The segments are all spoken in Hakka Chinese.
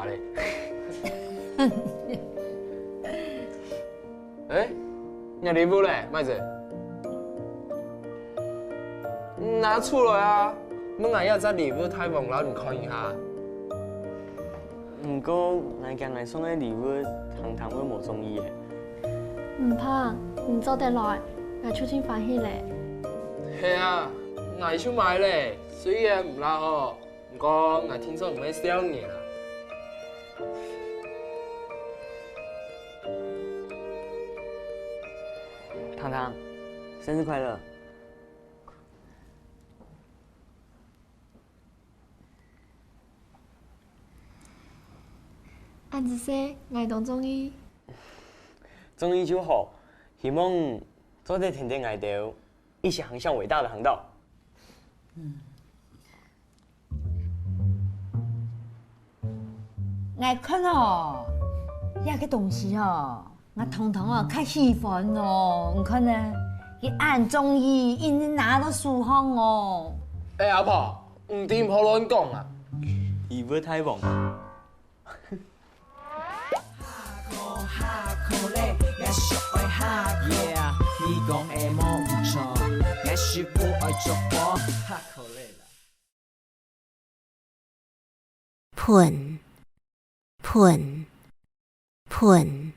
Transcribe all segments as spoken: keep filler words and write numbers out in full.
咧。欸，你禮物咧，妹仔？拿出來啊！問𠊎這隻禮物大王摎你看一下。毋過，𠊎驚𠊎送个禮物，糖糖會無中意欸。毋怕，你做得來，𠊎就盡歡喜咧。係啊，𠊎就買咧，雖然毋罅好， 毋過𠊎聽說毋會笑你啦。糖糖，生日快樂！恁仔細，𠊎當中意。中意就好，希望做得跈等𠊎兜一起航向偉大的航道。 𠊎看哦，這个東西哦，𠊎糖糖哦較喜歡哦。你看呢，佢恁中意，一直拿到手項哦。欸，阿婆，你聽好亂講啊！禮物大王。Yeah，你講个無毋著，𠊎食物愛足飽。噴，噴，噴。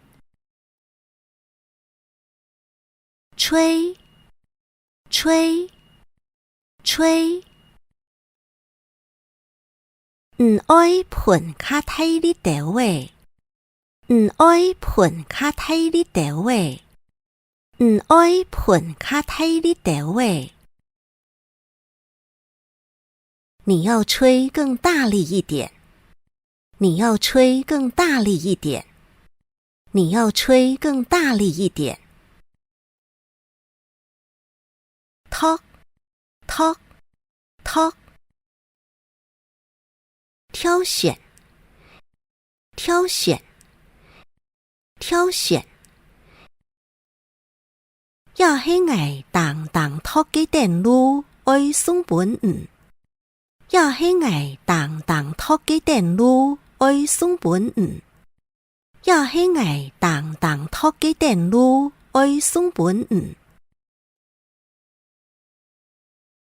吹，吹，吹。你愛噴較大力兜仔，你愛噴較大力兜仔，你愛噴較大力兜仔。 你要吹更大力一點。你要吹更大力一點。你要吹更大力一點。托，托，托。挑選，挑選，挑選。 這係𠊎當當擇个等路，愛送分你。這係𠊎當當擇个等路，愛送分你。這係𠊎當當擇个等路，愛送分你。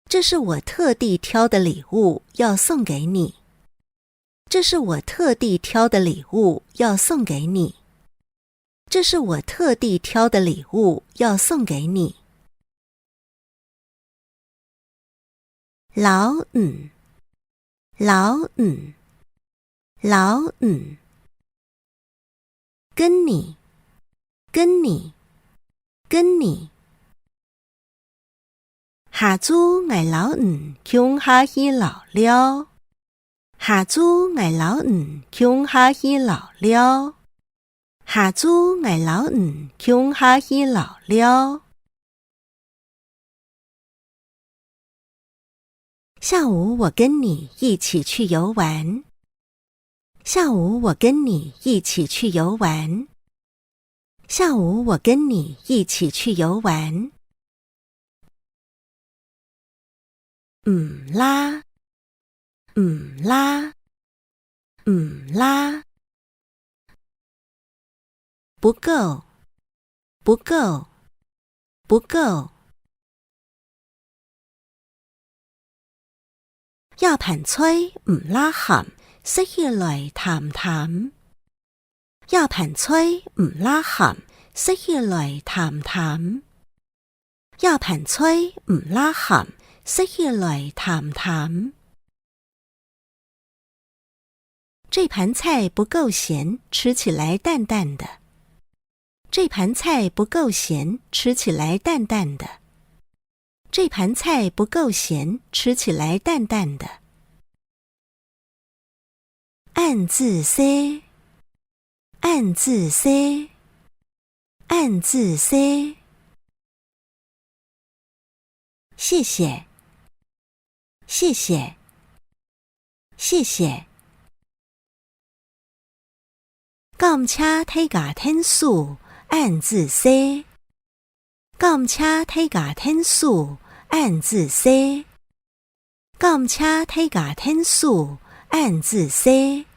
這是我特地挑的禮物，要送給你。這是我特地挑的禮物，要送給你。這是我特地挑的禮物，要送給你。摎你，摎你，摎你。 跟你，跟你，跟你。下晝𠊎摎你共下去遶尞。下晝𠊎摎你共下去遶尞。下晝𠊎摎你共下去遶尞。 下午我跟你一起去遊玩。下午我跟你一起去遊玩。下午我跟你一起去遊玩。毋罅，毋罅，毋罅。 不夠，不夠，不夠。這盤菜毋罅鹹，食起來淡淡。這盤菜毋罅鹹，食起來淡淡。 這盤菜毋罅鹹，食起來淡淡。這盤菜不夠鹹，吃起來淡淡的。這盤菜不夠鹹，吃起來淡淡的。這盤菜不夠鹹，吃起來淡淡的。 恁仔細，恁仔細，恁仔細。謝謝，謝謝，謝謝。 感謝大家𢯭手，恁仔細。感謝大家𢯭手，恁仔細。感謝大家𢯭手，恁仔細。